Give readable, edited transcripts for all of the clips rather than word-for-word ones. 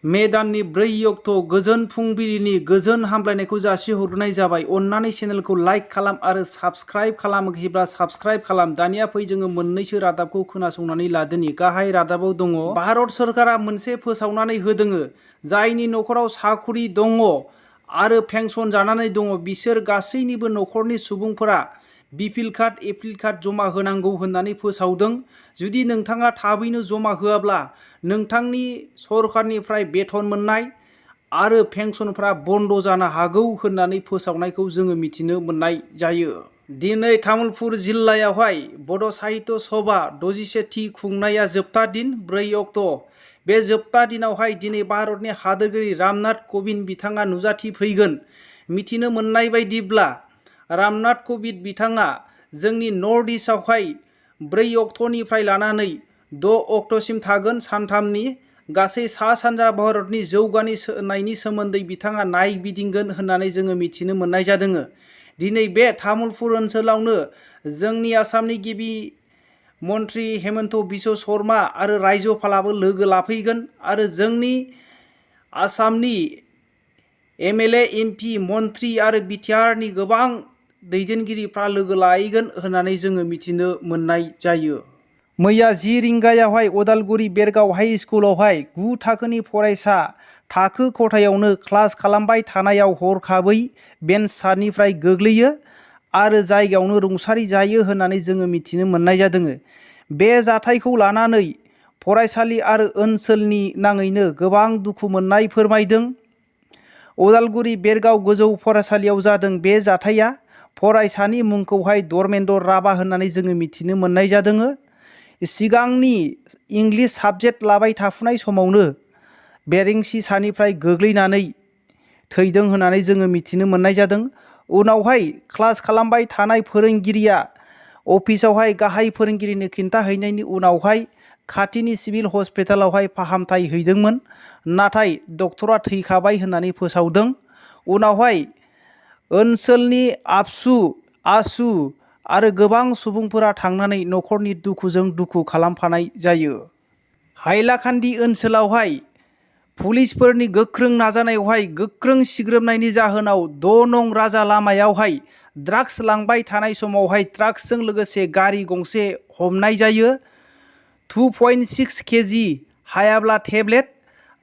May दाननि 4 अक्ट' गोजोन फुंबिलिनि गोजोन हामलायनायखौ जासिहरनाय जाबाय। अन्नानै चेनेलखौ लाइक खालाम आरो साबस्क्राइब खालामाखैब्ला साबस्क्राइब खालाम। दानिया फै जोङो मोननैसो रादाबखौ खोनासंनानै लादोनि। गाहाय रादाबाव दङ भारत सरकारा मोनसे फोसावनानै होदोङो जायनि नखराव साखरि दङ आरो पेन्सन जानानै दङ बिसोर गासैनिबो नखरनि सुबुंफोरा बिपिएल कार्ड एपिल कार्ड जमा होनांगौ होननानै फोसावदों। जुदि नोंथाङा थाबैनो जमा होआब्ला नोंथांनि सरकारनिफ्राय बेथन मोननाय आरो पेन्सनफ्रा बन्द जानो हागौ होननानै फोसावनायखौ जोङो मिथिनो मोननाय जायो। दिनै तामुलपुर जिल्लायावहाय बड' साहित्य सभा 67थि खुंनाया जोबथा दिन 4 अक्ट'। बे जोबथा दिनावहाय दिनै भारतनि हादोरगिरि रामनाथ क'विन्द बिथाङा नुजाथिफैगोन। मिथिनो मोननाय बायदिब्ला रामनाथ क'विन्द बिथाङा जोंनि नर्थ इस्टआवहाय 4 अक्ट'निफ्राय लानानै 6 अक्ट'सिम थागोन। सानथामनि गासै सा सानजा भारतनि जौगानायनि सोमोन्दै बिथाङा नायगिदिंगोन होननानै जोङो मिथिनो मोननाय जादों। दिनै बे तामुलपुर ओनसोलावनो जोंनि आसामनि गिबि मन्त्रि हेमन्त बिश्व शर्मा आरो रायजोपालाबो लोगो लाफैगोन आरो जोंनि आसामनि एमएलए एमपि मन्त्रि आरो बिटिआरनि गोबां दैदेनगिरिफ्रा लोगो लाहैगोन होननानै जोङो मिथिनो मोननाय जायो। मैया 10 रिंगायावहाय उदालगुरि बेरगाव हाइ स्कुलावहाय 9 थाखोनि फरायसा थाखो खथायावनो क्लास खालामबाय थानायाव हरखाबै बेन्च सानिफ्राय गोग्लैयो आरो जायगायावनो रुंसारि जायो होननानै जोङो मिथिनो मोननाय जादों। बे जाथायखौ लानानै फरायसालि आरो ओनसोलनि नाङैनो गोबां दुखु मोननाय फोरमायदों। उदालगुरि बेरगाव गोजौ फरायसालियाव जादों बे जाथाया। फरायसानि मुंखौहाय धर्मेन्द्र राभा होननानै जोङो मिथिनो मोननाय जादों। सिगांनि इंलिस साबजेक्ट लाबाय थाफुनाय समावनो बेरेंसि सानिफ्राय गोग्लैनानै थैदों होननानै जोङो मिथिनो मोननाय जादों। उनावहाय क्लास खालामबाय थानाय फोरोंगिरिया अफिसावहाय गाहाय फोरोंगिरिनो खिन्थाहैनायनि उनावहाय खाथिनि सिभिल हस्पिटालावहाय फाहामथाय हैदोंमोन, नाथाय डक्टरा थैखाबाय होननानै फोसावदों। उनावहाय ओनसोलनि आबसु आसु आरो गोबां सुबुंफोरा थांनानै नखरनि दुखुजों दुखु खालामफानाय जायो। हाइलाकान्दि ओनसोलावहाय पुलिसफोरनि गोख्रों नाजानायावहाय गोख्रों सिग्रोमनायनि जाहोनाव 6 नं राजा लामायावहाय ड्राग्स लांबाय थानाय समावहाय ड्राग्सजों लोगोसे गारि गंसे हमनाय जायो। 2.6 केजि हायाब्ला टेब्लेट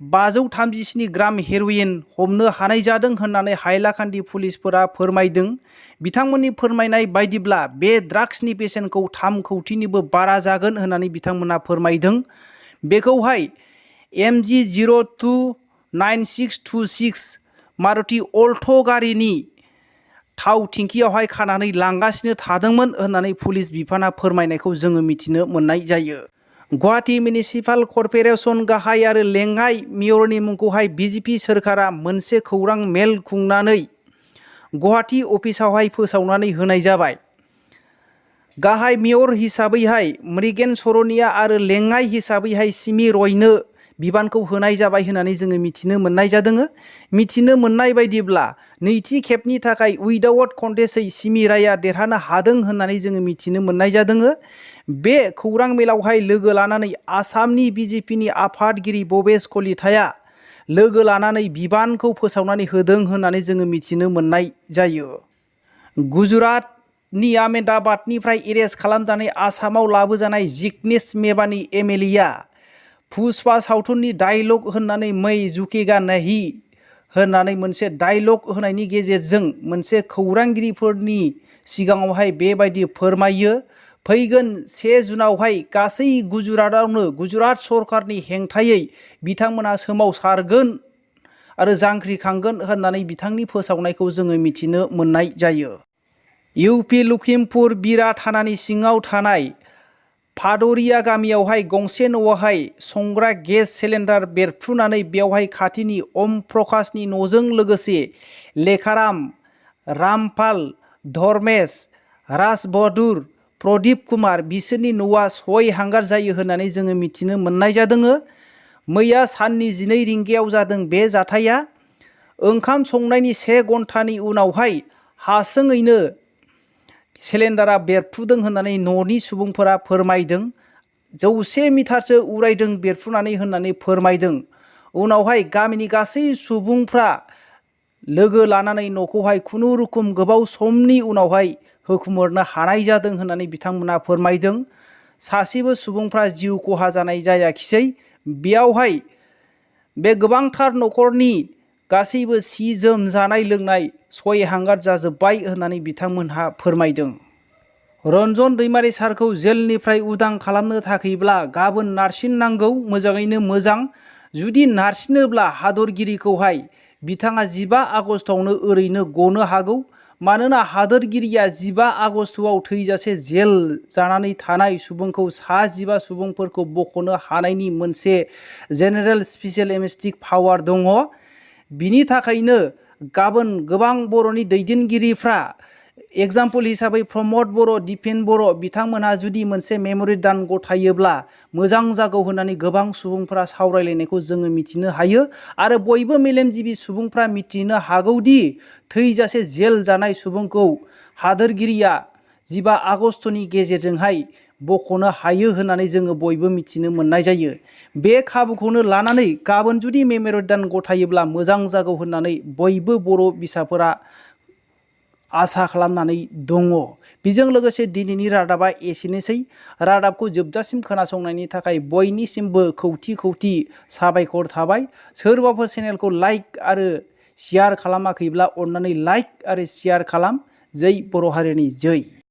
537 ग्राम हेर'इन हमनो हानाय जादों होननानै हाइलाकान्दि पुलिसफोरा फोरमायदों। बिथांमोननि फोरमायनाय बायदिब्ला बे ड्राग्सनि बेसेनखौ 3 कौटिनिबो बारा जागोन होननानै बिथांमोना फोरमायदों। बेखौहाय MG 029626 मारुति अल्ट' गारिनि थाव टेंकियावहाय खानानै लांगासिनो थादोंमोन होननानै पुलिस बिफाना फोरमायनायखौ जोङो मिथिनो मोननाय जायो। गुवाहाटी मिउनिसिपाल कर्परेसन गाहाय आरो लेङाइ मेयरनि मुंखौहाय बिजेपि सोरखारा मोनसे खौरां मेल खुंनानै गुवाहाटी अफिसावहाय फोसावनानै होनाय जाबाय। गाहाय मेयर हिसाबैहाय मृगेन सरनिया आरो लेङाइ हिसाबैहाय सिमि रयनो बिबानखौ होनाय जाबाय होननानै जोङो मिथिनो मोननाय जादों। मिथिनो मोननाय बायदिब्ला नैथि खेबनि थाखाय उइदाउट कन्टेस्टै सिमि रायआ देरहानो हादों होननानै जोङो मिथिनो मोननाय जादों। बे खौरां मेलावहाय लोगो लानानै आसामनि बिजेपिनि आफादगिरि भबेश कलिताया लोगो लानानै बिबानखौ फोसावनानै होदों होननानै जोङो मिथिनो मोननाय जायो। गुजरातनि आहमेदाबादनिफ्राय एरेस्ट खालामजानाय आसामाव लाबोजानाय जिग्नेश मेवानी एमएलएआ पुष्पा सावथुननि डायलग होननानै मै झुकेगा नहीं होननानै मोनसे डायलग होनायनि गेजेरजों मोनसे खौरांगिरिफोरनि सिगाङावहाय बेबायदि फोरमायो। फैगोन 1 जुनावहाय गासै गुजरातआवनो गुजरात सरकारनि हेंथायै बिथांमोना सोमावसारगोन आरो जांख्रिखांगोन होननानै बिथांनि फोसावनायखौ जोङो मिथिनो मोननाय जायो। इउपि लखिमपुर बिरा थानानि सिङाव थानाय फादरिया गामियावहाय गंसे न'आवहाय संग्रा गेस सिलिन्डार बेरफ्रुनानै बेवहाय खाथिनि ओम प्रकाशनि न'जों लोगोसे लेखाराम, रामपाल, धर्मेश, राज बहादुर, प्रदीप कुमार बिसोरनि न'आ सय हांगार जायो होननानै जोङो मिथिनो मोननाय जादों। मैया साननि 12 रिंगायाव जादों बे जाथाया। ओंखाम संनायनि 1 घन्टानि उनावहाय हारसिङैनो सिलिन्डारा बेरफ्रुदों होननानै न'नि सुबुंफोरा फोरमायदों। 100 मिटारसो उरायदों बेरफ्रुनानै होननानै फोरमायदों। उनावहाय गामिनि गासै सुबुंफ्रा लोगो लानानै न'खौहाय खुनुरुखुम गोबाव समनि उनावहाय होखुमहरनो हानाय जादों होननानै बिथांमोना फोरमायदों। सासेबो सुबुंफ्रा जिउ खहा जानाय जायाखिसै। बेयावहाय बे गोबांथार न'खरनि गासैबो सि जोम जानाय लोंनाय सय हांगार जाजोब्बाय होननानै बिथांमोनहा फोरमायदों। रन्जन दैमारि सारखौ जेलनिफ्राय उदां खालामनो थाखायब्ला गाबोन नारसिननांगौ, मोजाङैनो मोजां। जुदि नारसिनोब्ला हादरगिरिखौहाय बिथाङा 15 आगस्टआवनो ओरैनो गनो हागौ। मानोना हादोरगिरिया 15 आगस्टआव थैजासे जेल जानानै थानाय सुबुंखौ 15 सुबुंफोरखौ बख'नो हानायनि मोनसे जेनेरेल स्पेसियेल एमनेस्टिक पावार दङ। बिनि थाखायनो गाबोन गोबां बर'नि दैदेनगिरिफ्रा एग्जाम्पल हिसाबै प्रमद बर', दिपेन बर' बिथांमोनहा जुदि मोनसे मेम'रेन्डाम गथायोब्ला मोजां जागौ होननानै गोबां सुबुंफ्रा सावरायलायनायखौ जोङो मिथिनो हायो। आरो बयबो मेलेमजिबि सुबुंफ्रा मिथिनो हागौदि थैजासे जेल जानाय सुबुंखौ हादोरगिरिया 15 आगस्टनि गेजेरजोंहाय बख'नो हायो होननानै जोङो बयबो मिथिनो मोननाय जायो। बे खाबुखौनो लानानै गाबोन जुदि मेम'रेन्डाम गथायोब्ला मोजां जागौ होननानै बयबो बर' बिसाफोरा आसा खालामनानै दङ। बेजों लोगोसे दिनैनि रादाबा एसेनोसै। रादाबखौ जोबजासिम खोनासंनायनि थाखाय बयनिसिमबो खौथि खौथि साबायखर थाबाय। सोरबाफोर चेनेलखौ लाइक आरो शेयार खालामाखैब्ला अन्नानै लाइक आरो शेयार खालाम। जै बर' हारिनि जै।